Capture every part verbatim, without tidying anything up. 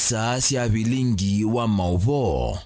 Saa sya vilingi wa maũvoo.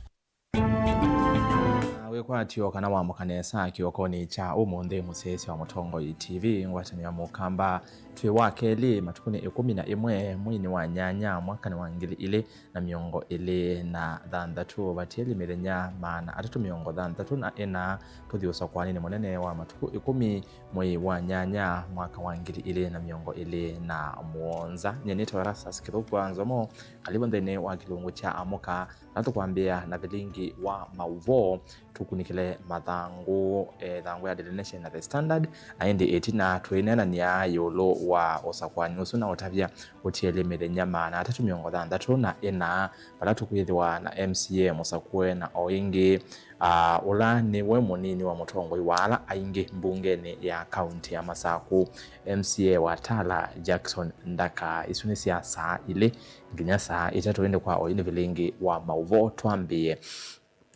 Na wĩkwatyo kana wamũka nesa kĩokonĩ kya ũmũnthĩ, mũsyaĩĩsya wa Mũtongoi T V, ngwatanĩo ya Mũkamba, twĩ wa kelĩ, matukũnĩ ĩkũmi na ĩmwe mweinĩ wa nyanya, mwakanĩ wa ngili ilĩ na mĩongo ĩlĩ na thanthatũ, vatielĩ mĩthenya maana atatũ mĩongo thanthatũ na ĩna, tũthi ũsakũanĩnĩ mũnene wa matukũ ĩkũmi mwei wa nyanya mwaka wa ngili ilĩ na mĩongo ĩlĩ na mũonza. Nyie nĩtawa Erastus Kĩthũku wa Nzomo, kalivu nthĩnĩ wa kĩlungu kya Amũka, na tũkwambĩĩa na vilingi wa maũvoo. Tũkunĩkĩle mathangũ, eh, ĩthangũ ya Daily Nation na The Standard, na ĩndĩ ĩtina twĩneenany'a ĩũlũ wa ũsakũani ũsu na ũtavya ũtielĩ mĩthenya maana atatũ mĩongo thanthatũ na ĩna, vala tũkwĩthĩwa na M C A mũsakũe na o ĩngĩ, ah, ũla nĩwe mũnini wa mũtongoi wa ala aingĩ mbungenĩ ya kaunti ya Masaku, M C A wa Tala, Jackson Ndaka. Isu nĩ sya saa ilĩ nginya saa itatũ, ĩndĩ kwa o yu nĩ vilingi wa maũvoo. Twambĩĩe.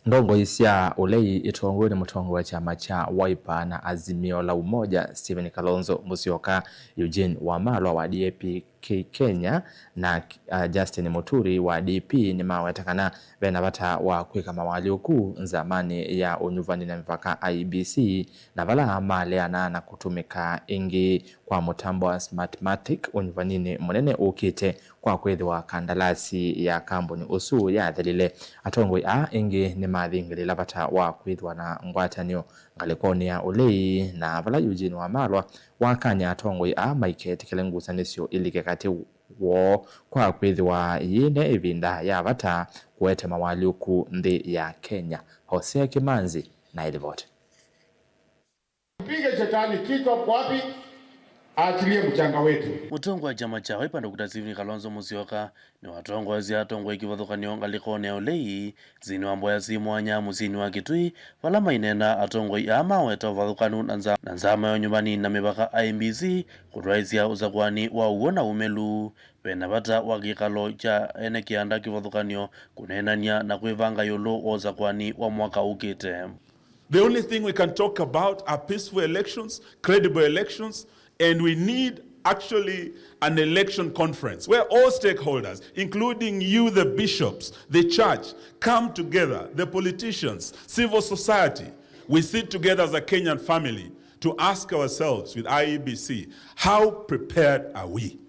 Ndongoi sya ũlei itongoew'e nĩ mũtongoi wa kyama kya Wiper na Azimio la Umoja, Stephen Kalonzo Musyoka, Eugene Wamalwa wa D A P K Kenya, na, uh, Justin Muturi wa D P nĩmaweta kana ve na vata wa kwĩka mawalyũku nzamanĩ ya ũnyuvani na mĩvaka, I E B C, na vala maleana na kũtũmĩka ĩngĩ kwa mũtambo wa Smartmatic ũnyuvaninĩ mũnene ũkĩte, kwa kwĩthĩwa kandalasi ya kambuni ũsu yathelile. Atongoi aa ĩngĩ nĩmathingĩlĩla vata wa kwĩthĩwa na ngwatanĩo ngalĩkonĩ ya ũlei, na vala Eugene Wamalwa wakany'a atongoi aa maiketĩkĩle ngusanĩsyo ĩlike katĩ woo, kwa kwĩthĩwa yĩĩ ne ĩvinda ya vata kũete mawalyũku nthĩ ya Kenya. Hosea Kimanzi na ĩlivoti. Mpige shetani kichwa wapi? Aachilie mchanga wetu. Mũtongoi wa kyama kya Wiper, Doctor Stephen Kalonzo Musyoka, nĩwatongoesye atongoi kĩvathũkany'o ngalĩkonĩ ya ũlei nthĩnĩ wa mboya syĩ mwanya mũsyĩnĩ wa Kitui, vala maineena atongoi aa maweta ũvathũkanu na nza-, na nzama ya ũnyuvani na mĩvaka, I E B C, kũtwaĩsya ũsakũani wa ũw'o na ũmĩlu. Ve na vata wa kĩkalo kya ene kĩanda kĩvathũkany'o kũneenany'a na kwĩvanga ĩũlũ wa ũsakũani wa mwaka ũkĩte. The only thing we can talk about are peaceful elections, credible elections, and we need actually an election conference where all stakeholders, including you, the bishops, the church, come together, the politicians, civil society. We sit together as a Kenyan family to ask ourselves with I E B C, how prepared are we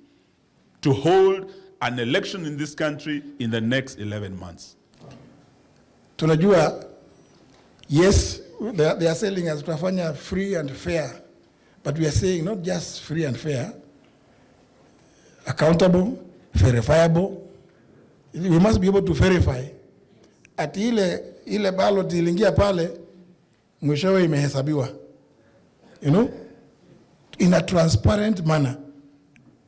to hold an election in this country in the next eleven months. Tunajua, yes, they are, they are selling us tutafanya free and fair, but we are saying not just free and fair, accountable, verifiable. We must be able to verify ati ile, ile ballot iliingia pale, mwishowe imehesabiwa, you know, in a transparent manner.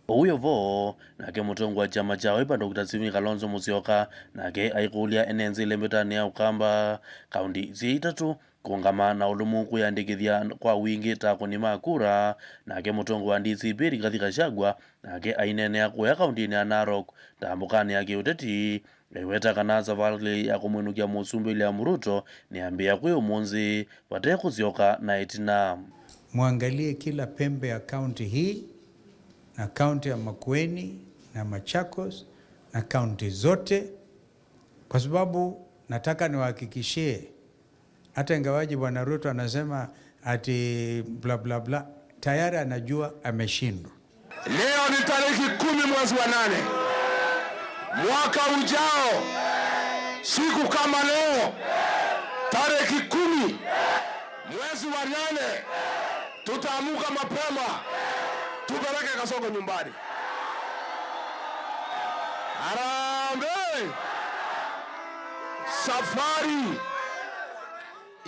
Ũu wĩ vo, nake mũtongoi wa kyama kya Wiper, Doctor Stephen Kalonzo Musyoka, nake aikũlya ene nzĩ ĩlembetanĩ ya Ũkamba, kaunti syĩ itatũ kũũngama na ũlũmu kwĩyandĩkĩthya kwa wingĩ ta akũni ma kura, nake mũtongoi wa D C P Rigathi Gachagua, nake aineenea kũya kauntinĩ ya Narok, ndambũkanĩ ya kĩũteti, aiweta kana savalĩ ya kũmwĩnũkya Mũsumbĩ William Ruto nĩyambĩĩa kwĩ ũmũnthĩ, vate kũsyoka na ĩtina. Mwangalie kila pembe ya kaunti hii na kaunti ya Makueni na Machakos na kaunti zote, kwa sababu nataka niwahakikishie, hata ingawaje Bwana Ruto anasema ati bla, bla, bla, tayari anajua ameshindwa. Leo ni tarehe kumi mwezi wa nane. Mwaka ujao, siku kama leo, tarehe kumi mwezi wa nane, tutaamuka mapema, tupeleke Kasongo nyumbani. Harambee! Safari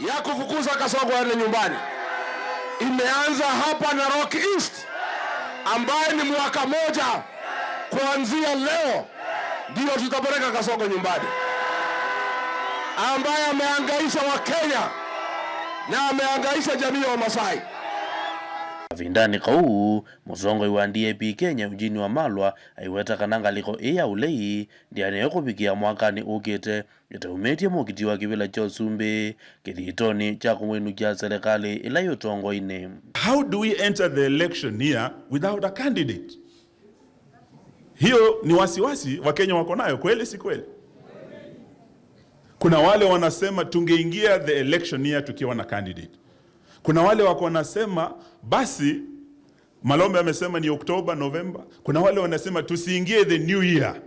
ya kufukuza Kasongo aende nyumbani imeanza hapa Narok East, ambaye ni mwaka moja kuanzia leo ndio tutapeleka Kasongo nyumbani, ambaye amehangaisha Wakenya na amehangaisha jamii ya Wamasai. Kavindanĩ kau, mũtongoi wa D A P Kenya, Eugene Wamalwa, aiweta kana ngalĩko ĩĩ ya ũlei ndĩanĩwe kũvikĩa mwakanĩ ũkĩte, ĩtaumĩtye mũkiti wa kĩvĩla kya ũsumbĩ kĩthitonĩ kya kũmwĩnũkya selekalĩ ĩla yĩ ũtongoinĩ. How do we enter the election year without a candidate? Hiyo ni wasiwasi Wakenya wako nayo, kweli si kweli? Kuna wale wanasema tungeingia the election year tukiwa na candidate. Kuna wale wako wanasema basi, Malombe amesema ni October, November. Kuna wale wanasema tusiingie the new year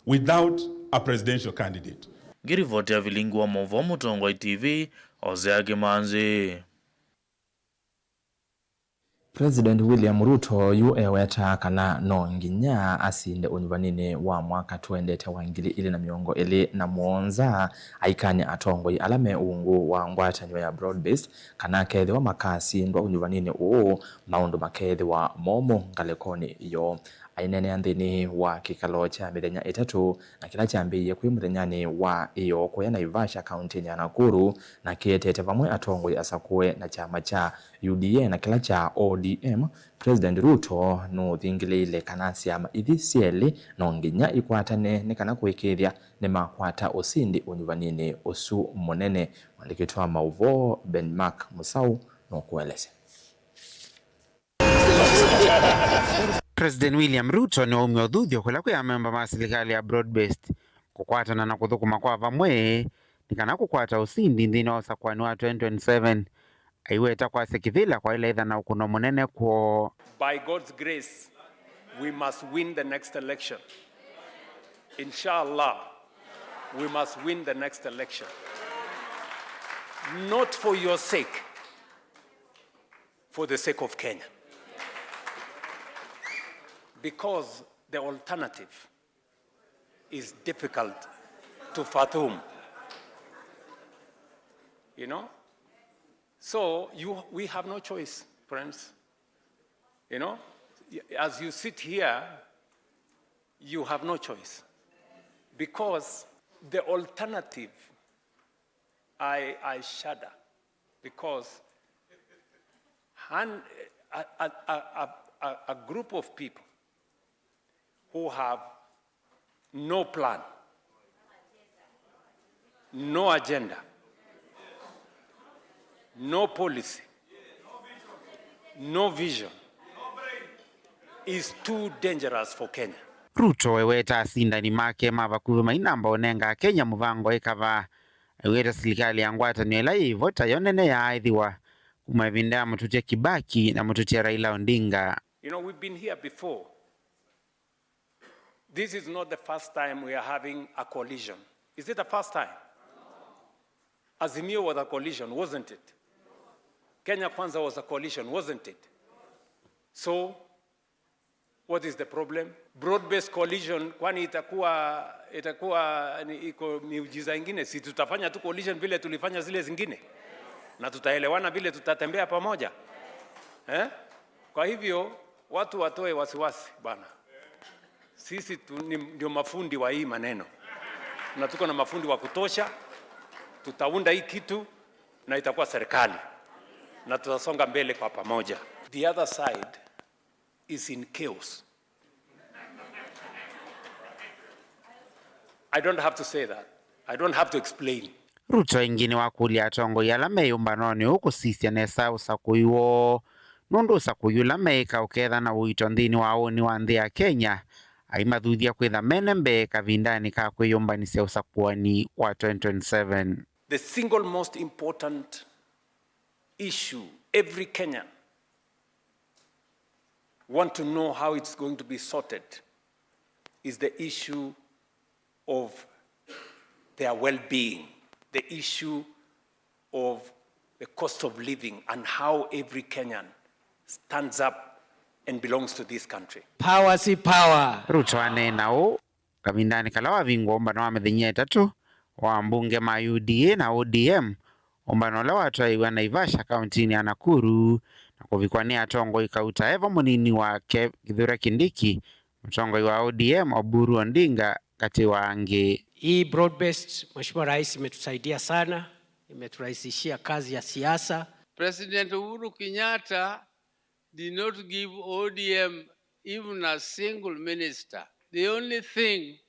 without a presidential candidate. Ngiripoti ya vilingi wa maũvoo Mũtongoi T V, Hosea Kĩmanzi. President William Ruto yu ewetaa kana no nginya asinde ũnyuvaninĩ wa mwaka tũendete wa ngili ilĩ na mĩongo ĩlĩ na mũonza, aikany'a atongoi ala me ungu wa ngwatanĩo ya Broad Based kana akethĩwa makasindwa ũnyuvaninĩ ũũ, maũndũ makethĩwa momũ ngalĩkonĩ yoo. Aineenea nthĩnĩ wa kĩkalo kya mĩthenya ĩtatũ na kĩla kyambĩĩie kwĩ mũthenyanĩ wa ĩyoo kũya Naivasha, kauntinĩ ya Nakuru, na kĩetete vamwe atongoi asakũe na kyama kya U D A na kĩla kya O D M, President Ruto nũthingĩlĩĩile kana syama ithi syelĩ no nginya ikwatane nĩ kana kũĩkĩĩthya nĩmakwata ũsindi ũnyuvaninĩ ũsu mũnene. Mwandĩki witũ wa maũvoo Ben Mark Mũsaũ nũkũelesya. President William Ruto nĩwaumya ũthuthyo kũla kwĩ amemba ma silikalĩ ya Broad Based kũkwatana na kũthũkũma kwa vamwe nĩ kana kũkwata ũsindi nthĩnĩ wa ũsakũani wa twenty twenty-seven. Aiweta kwasya kĩvĩla kwaĩle ĩtha na ũkũno mũnene kwoo. By God's grace, we must win the next election. Inshallah, we must win the next election. Not for your sake, for the sake of Kenya. Because the alternative is difficult to fathom. You know? So you, we have no choice, friends. You know? As you sit here, you have no choice. Because the alternative, I, I shudder. Because a, a, a, a, a group of people who have no plan, no agenda, no policy, no vision is too dangerous for Kenya. Ruto eweta asindani make ma vakuvĩ mainamba ũnenga Akenya mũvango ĩkava. Aiweta silikalĩ ya ngwatanĩo ĩla yĩ vo tayo nene yaaĩthĩwa kuma ĩvinda ya mũtũtya Kibaki na mũtũtya Raila Odinga. You know, we've been here before. This is not the first time we are having a coalition. Is it the first time? Azimio was a coalition, wasn't it? Kenya Kwanza was a coalition, wasn't it? So, what is the problem? Broad-based coalition, kwani itakuwa, itakuwa ni, iko miujiza ingine? Si tutafanya tu coalition vile tulifanya zile zingine? Na tutaelewana vile tutatembea pamoja? Eh? Kwa hivyo, watu watoe wasiwasi bana. Sisi tu, ni, ndio mafundi wa hii maneno. Na tuko na mafundi wa kutosha. Tutaunda hii kitu na itakuwa serikali. Na tutasonga mbele kwa pamoja. The other side is in chaos. I don't have to say that. I don't have to explain. Ruto ĩngĩ nĩwakũlya atongoi ala me ĩũmbanonĩ ũũ kũsisya nesa ũsakũi woo, nũndũ ũsakũi ũla meĩka ũketha na ũito nthĩnĩ wa ũnĩ wa nthĩ ya Kenya, aimathuthya kwĩtha mene mbee kavindanĩ ka kwĩyũmbanĩsya ũsakũani wa twenty twenty-seven. The single most important issue every Kenyan want to know how it's going to be sorted is the issue of their well-being, the issue of the cost of living and how every Kenyan stands up and belongs to this country. Power si power. Ruto aneena ũũ kavindanĩ kala wavingũa ũmbano wa mĩthenya ĩtatũ wa ambunge ma U D A na O D M, ũmbano ũla watwaĩiwe Naivasha, kauntinĩ ya Nakuru, na kũvikwa nĩ atongoi kauta e vo mũnini wake Kithure Kindiki, mũtongoi wa O D M Oburu Odinga, katĩ wa angĩ. Hii broad based, Mheshimiwa Rais, imetusaidia sana, imeturahisishia kazi ya siasa. President Uhuru Kenyatta did not give O D M even a single minister. The only thing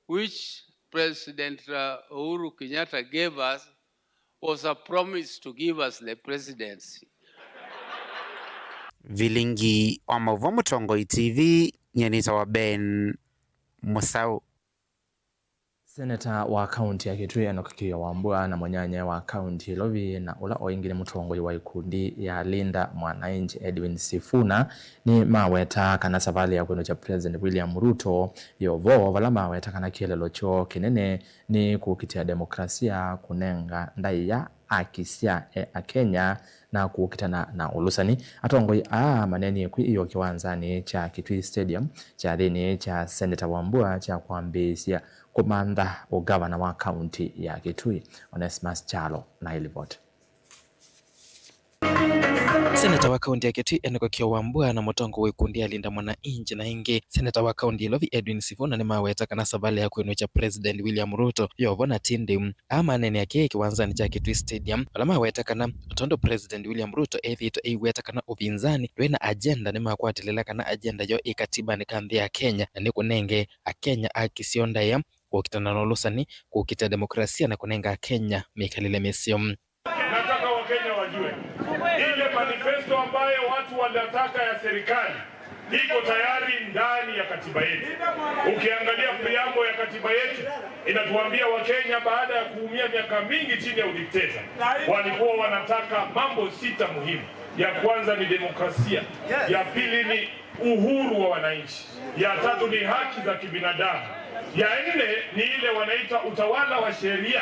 which President, uh, Uhuru Kenyatta gave us was a promise to give us the presidency. Vilingi wa maũvoo Mũtongoi T V, nyie nĩtawa Ben Mũsaũ. Seneta wa kaunti ya Kitui Enock Kĩũa Wambua na mũnyanyae wa kaunti ya Ilovi na ũla o ĩngĩ nĩ mũtongoi wa ikundi ya Linda Mwananchi Edwin Sifuna nĩmawetaa kana savalĩ ya kwĩnũkya President William Ruto yĩ o vo, vala maweta kana kĩeleelo kyoo kĩnene nĩ kũkitĩa demokrasia, kũnenga ndaĩa aki sya e Akenya na kũkitana na ũlũsani. Atongoi aa maneenie kwĩ ĩo kĩwanzanĩ kya Kitui Stadium kyathĩnĩ kya Seneta Wambua kya kwambĩĩsya kũmantha ũgavana wa kaunti ya Kitui. Onesmus Kyalo na ĩlivoti. Seneta wa kaunti ya Kitui Enock Kĩũa Wambua na mũtongoi wa ikundi ya Linda Mwananchi na ĩngĩ, seneta wa kaunti ya Ilovi Edwin Sifuna nĩmaweta kana savalĩ ya kwĩnũkya President William Ruto yĩ o vo na ti ndĩu. Aa maneenea kĩĩ kĩwanzanĩ kya Kitui Stadium, vala maweta kana o tondũ President William Ruto ethĩĩtwe eiweta kana ũvinzani ndwĩ na agenda, nĩmakwatĩlĩla kana agenda yoo ĩ katibanĩ ka nthĩ ya Kenya, na nĩkũnenge Akenya aki syoo ndaĩa, kũkitana na ũlũsani, kũkita demokrasia na kũnenga Akenya mĩkalĩle mĩseo. Nataka Wakenya wajue ile manifesto ambayo watu wanataka ya serikali iko tayari ndani ya katiba yetu. Ukiangalia preamble ya katiba yetu inatuambia Wakenya baada ya kuumia miaka mingi chini ya udikteta, walikuwa wanataka mambo sita muhimu. Ya kwanza ni demokrasia, ya pili ni uhuru wa wananchi, ya tatu ni haki za kibinadamu, ya nne ni ile wanaita utawala wa sheria,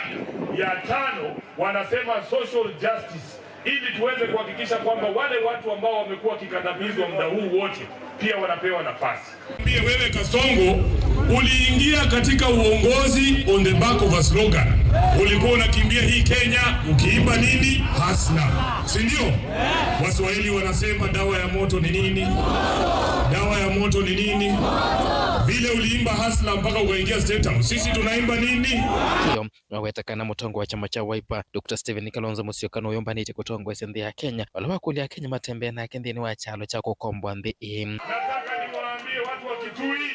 ya tano wanasema social justice, ili tuweze kuhakikisha kwamba wale watu ambao wamekuwa wakikandamizwa muda huu wote pia wanapewa nafasi. Pia wewe Kasongo uliingia katika uongozi on the back of a slogan. Ulikuwa unakimbia hii Kenya ukiimba nini? Hustler. Si ndio? Waswahili wanasema dawa ya moto ni nini? Dawa ya moto ni nini? Vile uliimba Hustler mpaka ukaingia State House. Sisi tunaimba nini? Nĩwaweta kana mũtongoi wa kyama kya Wiper, Doctor Stephen Kalonzo Musyoka nũyũmbanĩtye kũtongoesya nthĩ ya Kenya, vala wakũlya Akenya matembee nake nthĩnĩ wa kyalo kya kũkomboa nthĩ ĩĩ. Nataka niwaambie watu wa Kitui,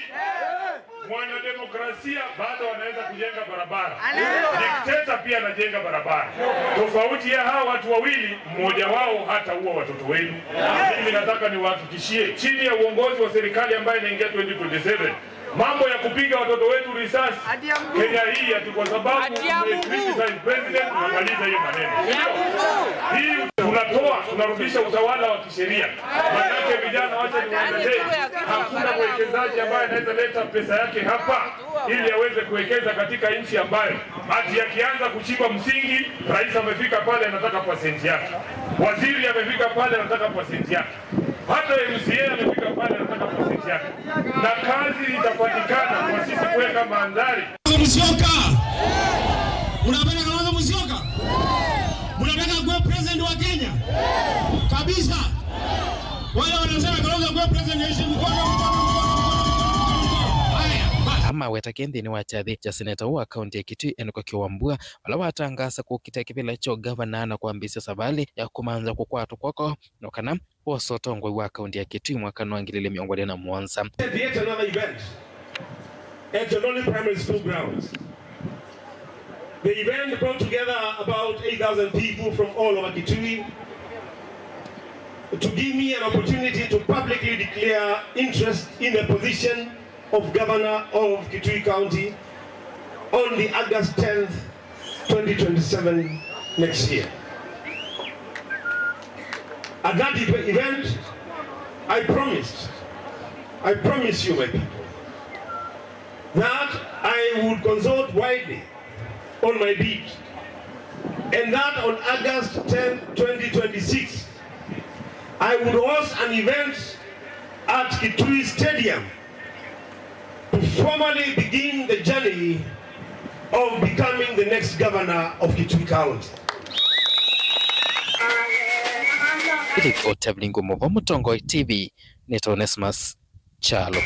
mwanademokrasia bado anaweza kujenga barabara. Dikteta pia anajenga barabara. Tofauti ya hawa watu wawili, mmoja wao hataua watoto wenu. Mimi nataka niwahakikishie, chini ya uongozi wa serikali ambayo inaingia twenty twenty-seven, mambo ya kupiga watoto wetu risasi Kenya hii ati kwa sababu tume criticize president, tunamaliza hiyo maneno. Hii tunatoa, tunarudisha utawala wa kisheria. Manake vijana, wacha niwaelezee, hakuna mwekezaji ambaye anaweza leta pesa yake hapa ili aweze kuwekeza katika nchi ambayo ati akianza kuchimba msingi, rais amefika pale anataka pasenti yake, waziri amefika pale anataka pasenti yake. Hata M C A amefika pale anataka pasenti yake. Na kazi itapatikana kwa sisi kuweka mandhari. Musyoka. Unapenda Kalonzo Musyoka? Unataka kuwa president wa Kenya? Kabisa. Wale wanasema Kalonzo kuwa president, nyosha mkono, mkono, mkono, mkono, mkono, mkono. Haya, basi. Amaweta ke nthĩnĩ wa kyathĩ kya seneta wa kaunti ya Kitui Enock Kĩũa Wambua, vala watangaasa kũkita kĩvĩla kya ũgavana na kwambĩĩsya savalĩ ya kũmantha kũkwatwa kw'oko no kana kwosa ũtongoi wa kaunti ya Kitui mwaka wa ngili ili mĩongo ĩlĩ na mũonza. Yet another event at Tononi Primary School grounds. The event brought together about eight thousand people from all over Kitui to give me an opportunity to publicly declare interest in the position of Governor of Kitui County on the August tenth, twenty twenty-seven next year. At that ev-, event, I promised, I promise you, my people, that I would consult widely on my bid, and that on August tenth, twenty twenty-six, I would host an event at Kitui Stadium to formally begin the journey of becoming the next governor of Kitui County. Ripoti ya Vilingu Mũvo, Mũtongoi T V, nĩ Onesmus Kyalo.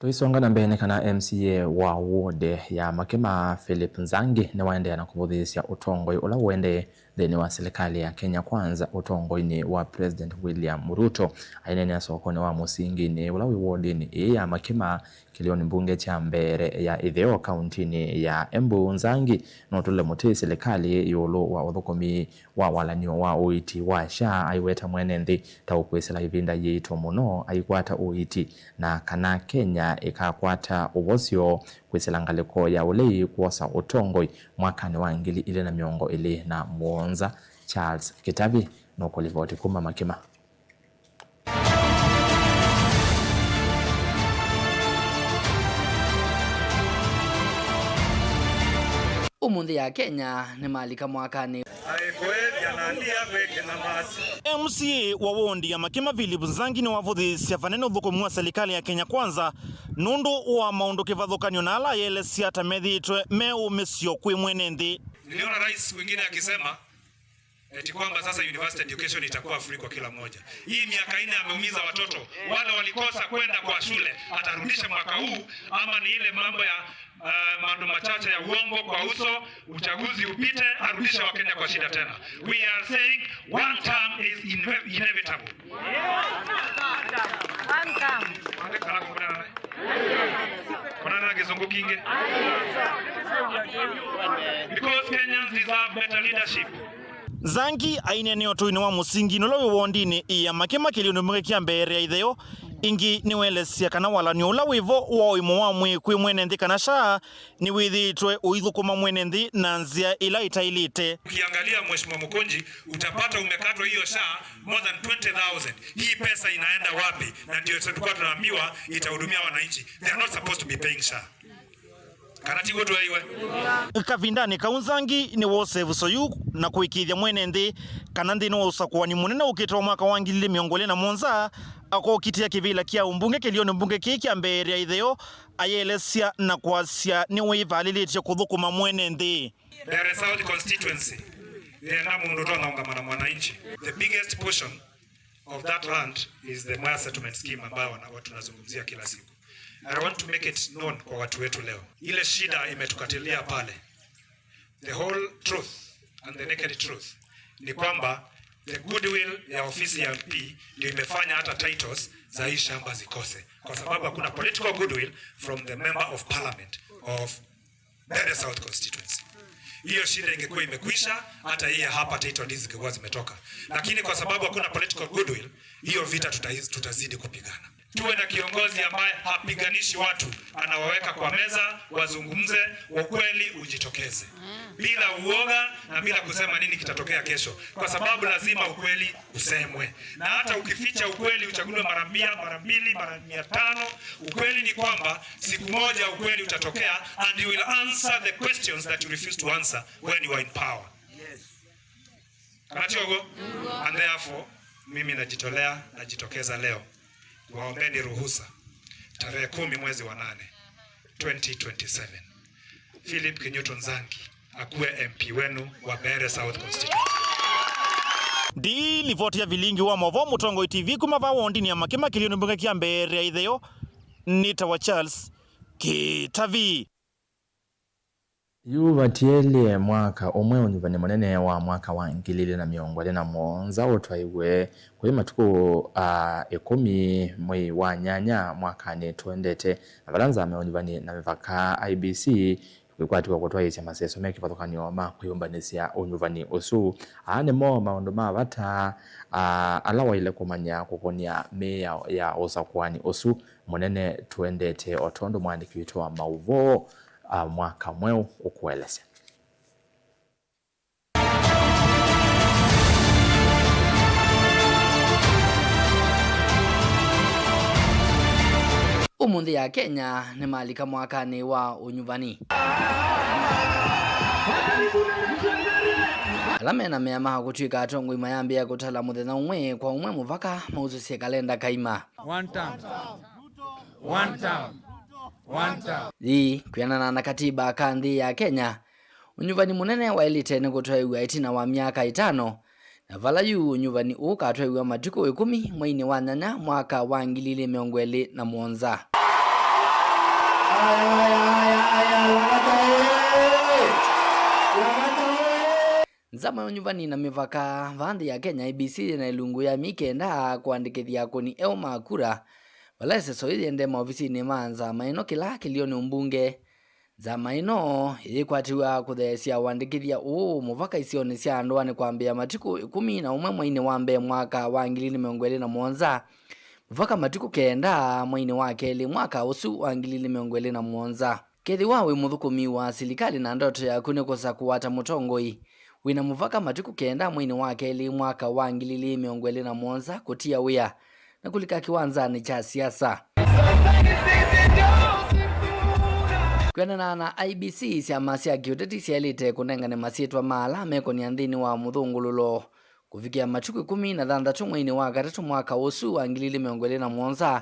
Tũisonga na mbee, nĩ kana M C A wa ward ya Makema, Philip Nzangi, nĩwaendeea na kũvũthĩĩsya ũtongoi ũla ũendee nthĩnĩ wa silikalĩ ya Kenya Kwanza ũtongoinĩ wa President William Ruto. Aineenea sokonĩ wa Mũsinginĩ ũla wĩ wodinĩ ĩĩ ya Makema, kĩlĩonĩ mbunge kya Mbeere ya Ĩtheo, kauntinĩ ya Embu, Nzangi nũtũle mũtĩ silikalĩ ĩũlũ wa ũthũkũmi wa walan'yo wa ũiiti wa SHA, aiweta mwene nthĩ ta ũkwĩsĩla ĩvinda yĩito mũno aikwata ũiiti, na kana Kenya ĩkakwata ũvosyo kwĩsĩla ngalĩko ya ũlei kwosa ũtongoi mwakanĩ wa ngili ilĩ na mĩongo ĩlĩ na mũonza. Charles Kĩtavi nũkũlivoti kuma Makema. Ũmũnthĩ Akenya nĩmalika mwakanĩ. M C A wa wondi ya Makema, Philip Nzangi, nĩwavũthĩĩsya vanene ũthũkũmi wa silikalĩ ya Kenya Kwanza nũndũ wa maũndũ kĩvathũkany'o na ala ayelesya ta methĩĩtwe me ũmĩsyo kwĩ mwene nthĩ. Niliona rais mwingine akisema eti kwamba sasa university education itakuwa free kwa kila mmoja. Hii miaka nne ameumiza watoto. Wale walikosa kwenda kwa shule, atarudisha mwaka huu, ama ni ile mambo ya, uh, mambo machache ya uongo kwa uso, uchaguzi upite, arudishe Wakenya kwa shida tena. We are saying one term is inve-, inevitable. One term. Wale kala kuna nani? Kuna nani kizungu kingi? Because Kenyans deserve better leadership. Nzangi aineenea ũtũinĩ wa Mũsinginĩ ũla wĩ wondinĩ ya Makema kĩlĩonĩ mbunge kya Mbeere ya Ĩtheo. Ĩngĩ nĩwaelesya kana walan'yo ũla wĩvo wa ũimo wa mwĩĩ kwĩ mwene nthĩ kana SHA nĩwĩthĩĩtwe ũithũkũma mwene nthĩ na nzĩa ĩla ĩtaĩlĩte. Ukiangalia, Mheshimiwa Mũkũnji, utapata umekatwa hiyo SHA more than twenty thousand. Hii pesa inaenda wapi? Na ndio tulikuwa tunaambiwa itahudumia wananchi. They are not supposed to be paying SHA. Kana tiguo tweiwe? Kavindanĩ kau Nzangi nĩwosee vũsoyu na kũĩkĩĩthya mwene nthĩ kana nthĩnĩ wa ũsakũani mũnene ũkĩte wa mwaka wa ngili ilĩ mĩongo ĩlĩ na mũonza, akokitĩa kĩvĩla kya ũmbunge kĩlĩonĩ mbunge kĩĩ kya Mbeere ya Ĩtheo, ayelesya na kwasya nĩwĩvalĩlĩtye kũthũkũma mwene nthĩ. Mbeere South constituency, nĩenda mũndũ ũtonya ũngama na mwananchi. The biggest portion of that land is the Mwea Settlement Scheme ambayo wana-, watu tunazungumzia kila siku. I want to make it known kwa watu wetu leo. Ile shida imetukatilia pale. The whole truth and the naked truth ni kwamba the goodwill ya ofisi ya M P ndio imefanya hata titles za hii shamba zikose. Kwa sababu hakuna political goodwill from the member of parliament of Mbeere South constituency. Hiyo shida ingekuwa imekwisha, hata hii ya hapa title deeds zingekuwa zimetoka. Lakini kwa sababu hakuna political goodwill, hiyo vita tuta-, tutazidi kupigana. Tuwe na kiongozi ambaye hapiganishi watu, anawaweka kwa meza, wazungumze, ukweli ujitokeze. Bila uoga na bila kusema nini kitatokea kesho, kwa sababu lazima ukweli usemwe. Na hata ukificha ukweli, uchaguliwe mara mia, mara mbili, mara mia tano, ukweli ni kwamba siku moja ukweli utatokea, and you will answer the questions that you refuse to answer when you are in power. Yes. Kana tioguo? And therefore, mimi najitolea, najitokeza leo kuwaombeni ruhusa tarehe kumi mwezi wa nane, twenty twenty-seven, Philip Kinyuto Nzangi akuwe M P wenu wa Mbeere South constituency. Ndi livoti ya vilingi wa maũvoo Mũtongoi T V kuma va wondinĩ ya Makema kĩlĩonĩ mbunge kya Mbeere ya Ĩtheo, nĩtawa Charles Kĩtavi. Yu vatielye mwaka ũmwe ũnyuvani mũnene wa mwaka wa ngili ilĩ na mĩongo ĩlĩ na mũonza ũtwaiwe kũi matukũ, a, ĩkũmi mwei wa nyanya mwakanĩ tũendete, na vala nzama ya ũnyuvani na mĩvaka, I E B C, kwĩkwatĩwa kũtwaĩĩsya maseso me kĩvathũkany'o ma kwĩyũmbanĩsya ũnyuvani ũsu. Aa nĩmo maũndũ ma vata, a, ala waĩle kũmanya kũkũnĩa mĩao ya ũsakũani ũsu mũnene tũendete, o tondũ mũandĩki witũ wa maũvoo, a, mwaka mweũ ũkũelesya. Ũmũnthĩ Akenya nĩmalika mwakanĩ wa ũnyuvani. Ala mena mea ma kũtw'ĩka atongoi mayambĩĩa kũtala mũthenya ũmwe kwa ũmwe mũvaka mausũsye kalenda kaima. One term. One term. One term. Yĩĩ, kwĩanana na katiba ka nthĩ ya Kenya, ũnyuvani mũnene waĩlĩte nĩ kũtwaĩw'a ĩtina wa myaka ĩtano, na vala yu ũnyuvani ũũ ũkatwaĩw'a matukũ ĩkũmi mweinĩ wa nyanya mwaka wa ngili ilĩ mĩongo ĩlĩ na mũonza. Aya, aya, aya, aya, Langata oye! Langata oye! Nzama ya ũnyuvani na mĩvaka vaa nthĩ ya Kenya, I E B C, yĩ na ĩlungu ya myei kenda kũandĩkĩthya akũni eũ ma kura, vala ĩseso yĩĩ yĩendee maovisinĩ ma nzama ĩno kĩla kĩlĩonĩ ũmbunge. Nzama ĩno ĩyĩkwatĩw'a kũtheesya ũandĩkĩthya ũũ mũvaka isionĩ sya ndũanĩ kwambĩĩa matukũ ĩkũmi na ũmwe mweinĩ wa mbee mwaka wa ngili ilĩ mĩongo ĩlĩ na mũonza, mũvaka matukũ kenda mweinĩ wa kelĩ mwaka ũsu wa ngili ilĩ mĩongo ĩlĩ na mũonza. Kethĩwa wĩ mũthũkũmi wa silikalĩ na ndoto yaku nĩ kũsa kũwata mũtongoi, wĩ na mũvaka matukũ kenda mweinĩ wa kelĩ mwaka wa ngili ilĩ mĩongo ĩlĩ na mũonza kũtia wĩa na kũlika kĩwanzanĩ kya siasa. Kwĩanana na I E B C, syama sya kĩũteti syaĩlĩte kũnengane masyĩtwa ma ala mekũnĩa nthĩnĩ wa mũthũngũlũlo kũvikĩa matukũ ĩkũmi na thanthatũ mweinĩ wa katatũ mwaka ũsu wa ngili ilĩ mĩongo ĩlĩ na mũonza,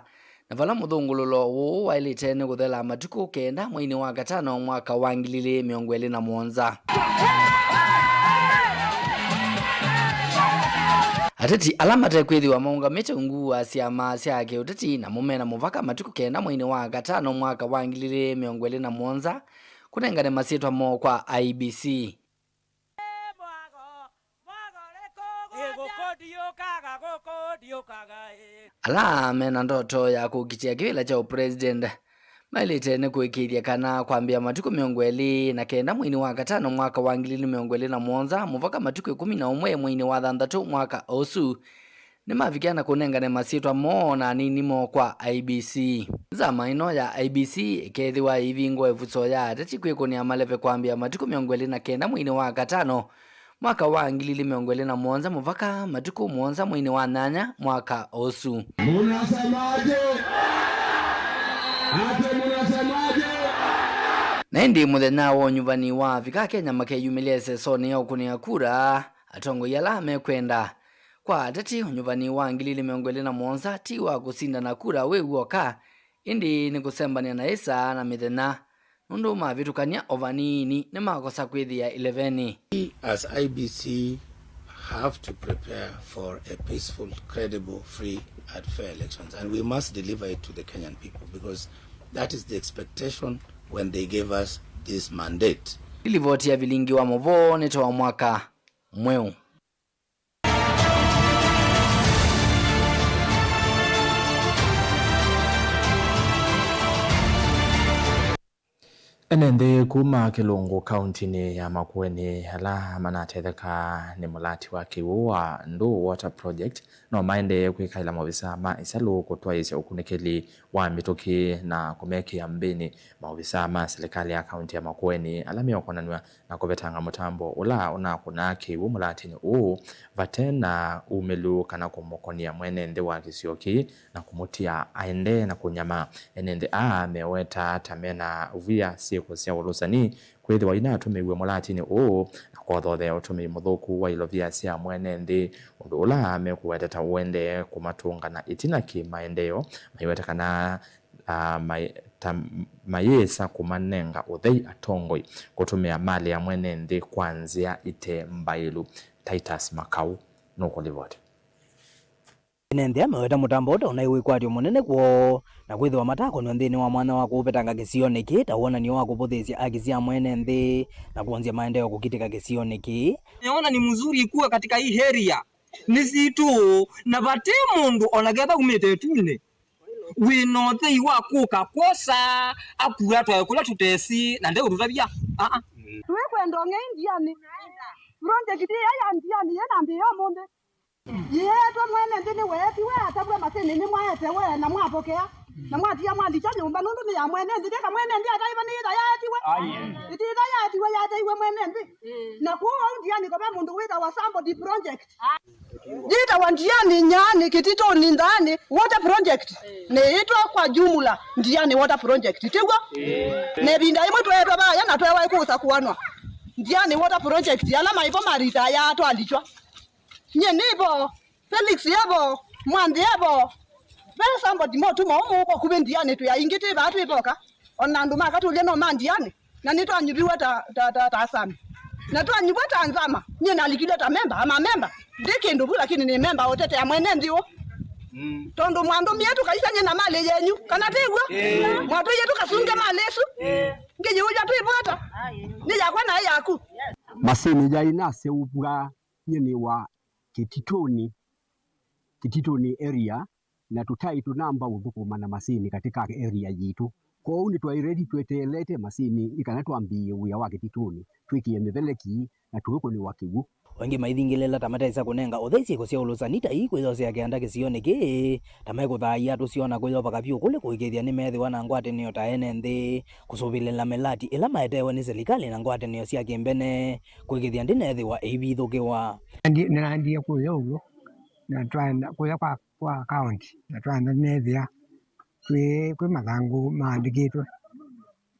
na vala mũthũngũlũlo ũũ waĩlĩte nĩ kũthela matukũ kenda mweinĩ wa katano mwaka wa ngili ilĩ mĩongo ĩlĩ na mũonza. Ateti ala matekwĩthĩwa maũngamĩte ungu wa syama sya kĩũteti namo mena mũvaka matukũ kenda mweinĩ wa katano mwaka wa ngili ilĩ mĩongo ĩlĩ na mũonza kũnengane masyĩtwa moo kwa I E B C. Ala mena ndoto ya kũkitĩa kĩvĩla kya ũpresident maĩlĩte nĩ kũĩkĩĩthya kana kwambĩĩa matukũ mĩongo ĩlĩ na kenda mweinĩ wa katano mwaka wa ngili ilĩ mĩongo ĩlĩ na mũonza mũvaka matukũ ĩkũmi na ũmwe mweinĩ wa thanthatũ mwaka ũsu, nĩmavikĩa na kũnengane masyĩtwa moo na anini moo kwa I E B C. Nzama ĩno ya I E B C ĩkethĩwa ĩivingũa ĩvuso ya ateti kwĩkũnĩa maleve kwambĩĩa matukũ mĩongo ĩlĩ na kenda mweinĩ wa katano mwaka wa ngili ilĩ mĩongo ĩlĩ na mũonza mũvaka matukũ mũonza mweinĩ wa nyanya mwaka ũsu. Munasemaje? Ate munasemaje? Na ĩndĩ mũthenya wa ũnyuvani wa avika Kenya makeyumĩlya ĩsesonĩ ya ũkũnĩa kura atongoi ala mekwenda. Kwa ateti, ũnyuvani wa ngili ilĩ mĩongo ĩlĩ na mũonza ti wa kũsindana kura wĩ w'oka, ĩndĩ nĩ kũsembanĩa na ĩsaa na mĩthenya, nũndũ mavĩtũkany'a o vanini nĩmakosa kwĩthĩa ĩlevenĩ. We as I E B C have to prepare for a peaceful, credible, free and fair elections, and we must deliver it to the Kenyan people because that is the expectation when they gave us this mandate. Ĩlivoti ya vilingi wa mũvoo nĩ ta wa mwaka mweũ. Ene nthĩ kuma Kĩlũngũ kauntinĩ ya Makueni ala manatetheka nĩ mũlati wa kĩw'ũ wa Ndũũ Water Project no maendee kwĩkaĩla maovisaa ma ĩsalũ kũtwaĩĩsya ũkunĩkĩli wa mĩtũkĩ na kũmekĩa mbĩnĩ maovisaa ma silikalĩ ya kaunti ya Makueni ala meũkonanw'a na kũvetanga mũtambo ũla ũnakũnaa kĩw'ũ mũlatinĩ ũũ vate na umĩlu kana kũmũkony'a mwene nthĩ wa kĩsio kĩĩ na kũmũtia aendee na kũnyama. Ene nthĩ aa mewetaa ta mena vwia syĩko sya ũlũsani kwĩthĩwa inatũmĩiwe mũlatinĩ ũũ na kwothothea ũtũmĩi mũthũku wa ilovia sya mwene nthĩ, ũndũ ũla mekũweta ta ũendee kũmatũnga na ĩtina kĩ maendeeo, maiweta kana ah, mai-, ta, mayĩsa kũmanenga ũthei atongoi kũtũmĩa malĩ ya mwene nthĩ kwa nzĩa ite mbaĩlu. Titus Makau nũkũlivoti. Ene nthĩ ameweta mũtambo ũũ ta ũnaĩ wĩkwatyo mũnene kwoo, na kwĩthĩwa matakonw'a nthĩnĩ wa mwanya wa kũũvetanga kĩsionĩ kĩĩ ta wonany'o wa kũvũthĩĩsya aki sya mwene nthĩ na kwonzya maendeeo kũkitĩka kĩsionĩ kĩĩ. Naona ni mzuri kuwa katika hii area nĩ sitũ, na vate mũndũ ona ketha umĩte ĩtunĩ wĩ na ũthei wa kũka kwosa akua twae kũla tũtesĩ na ndeũtũtavya. Aa. Twĩkwenda ũng'ei Ndiani. Project ĩya ya Ndiani yĩnambĩĩa ũmũnthĩ. Yĩetwe mwene nthĩ nĩweetiwe, atavw'a masinĩ nĩmwaetewe na mwapokea, na mwatia mwalikya nyũmba nũndũ nĩ ya mwene nthĩ. Ndeka mwene nthĩ ataiwe nĩ ĩtha yaetiwe. Ĩti ĩtha yaetiwe, yateiwe mwene nthĩ. Na kũu au Ndiani ko ve mũndũ wĩtawa Somebody Project. Yĩtawa Ndiani nyaani, kĩtitũni, nthaani, water project. Nĩyĩtwa kwa jumla Ndiani water project, tiw'o? Na ĩvinda yĩmwe tweetwe vaya na tweewa ĩkũsa kũanwa Ndiani water project, ala maĩ vo maritaaya twalikywa. Nyie nĩ vo, Felix e vo, Mwanthi e vo, ve Somebody motuma ũmũkwa kuvĩ Ndiani twĩ aingĩ twĩ vaa twĩ voka. O na andũ makatũlya no ma Ndiani. Na nĩtwanyuviwe ta, ta, ta, ta asami. Na twanyuvwa ta nzama. Nyie nalikilwe ta memba, ama memba. Ndi kĩndũ vu, lakini nĩ memba ũtetea mwene nthĩ ũũ. Tondũ mwandũmie tũkaisanye na malĩ yenyu, kana ti w'o? Mwatũie tũkasunge malĩ ĩsu. Ngĩyĩũlya twĩvota, nĩ yakwa naĩ yaku. Masinĩ yaĩ naseũvw'a nyie nĩ wa Kĩtitũnĩ, Kĩtitũnĩ area, na tũtaĩ tũnamba ũthũkũma na masinĩ katika area yitũ. Kwoou nĩtwaĩ ready tweteelete masinĩ nĩ kana twambĩĩe wĩa wa Kĩtitũnĩ, twĩkĩe mĩveleki na tũikũnĩwa kĩw'ũ. O ĩngĩ maithingĩlĩla ta matesa kũnenga ũthei syĩko sya ũlũsani ta ii kwĩyosea kĩanda kĩsionĩ kĩĩ, ta mekũthaĩa tũsyona kwĩyovaka vyũ kũlĩ kũĩkĩĩthya nĩmeethĩwa na ngwatanĩo ta ene nthĩ, kũsũvĩlĩla mĩlati ĩla maetewe nĩ silikalĩ na ngwatanĩo sya kĩmbene, kũĩkĩĩthya ndĩneethĩwa ĩivithũkĩwa. Nĩnaendie kũya ũw'o na twaenda kũya kwa, kwa county, na twaenda neethĩa twĩ, kwĩ mathangũ maandĩkĩtwe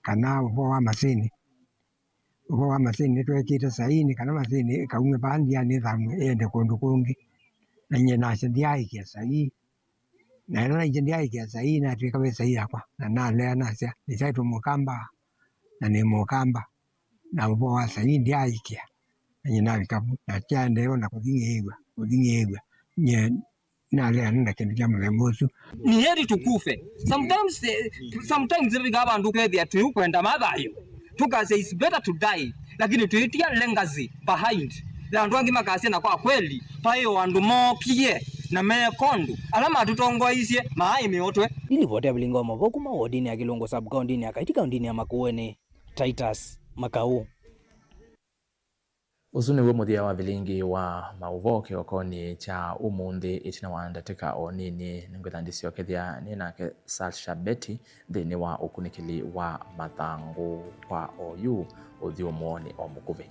kana ũvoo wa masinĩ. Ũvoo wa masinĩ nĩtwekĩte saii nĩ kana masinĩ ĩkaumya vaa nzianĩ ĩthamw'e ĩende kũndũ kũngĩ. Na nyie nasya ndyaaĩkĩa saii. Na ĩla naisye ndyaaĩkĩa saii, natw'ĩka ve saii yakwa, na nalea nasya, nĩsyaĩtwe Mũkamba, na nĩ Mũkamba, na ũvoo wa saii ndyaaĩkĩa. Na nyie navika vu, na kyaendeea na kũthing'ĩĩw'a, kũthing'ĩĩw'a. Nyie nalea nĩ na kĩndũ kya mũthemba ũsu. Ni heri tukufe. Sometimes, eh, sometimes ĩvikaa vandũ ũkethĩa twĩũkwenda mathayũ, tũkasya it's better to die, lakini twĩtia legacy behind ya andũ angĩ makasya, na kwa kweli vaĩ o andũ mookie na meeka ũndũ, ala matũtongoeisye maaĩ mĩotwe. Nĩ livoti ya Vilinga wa Mauvoo kuma wodinĩ ya Kĩlungu sub-kaũntĩnĩ ya Kaiti kaũntĩnĩ ya Makueni, Titus Makau. Ũsu nĩw'o mũthya wa vilingi wa maũvoo kĩokonĩ kya ũmũnthĩ. Ĩtina wa ndatĩka o nini, nĩngwĩtha ndĩsyokethya nĩ nake Sasha Betty nthĩnĩ wa ũkunĩkĩli wa mathangũ kwa oyu ũthyũmũonĩ o mũkuvĩ.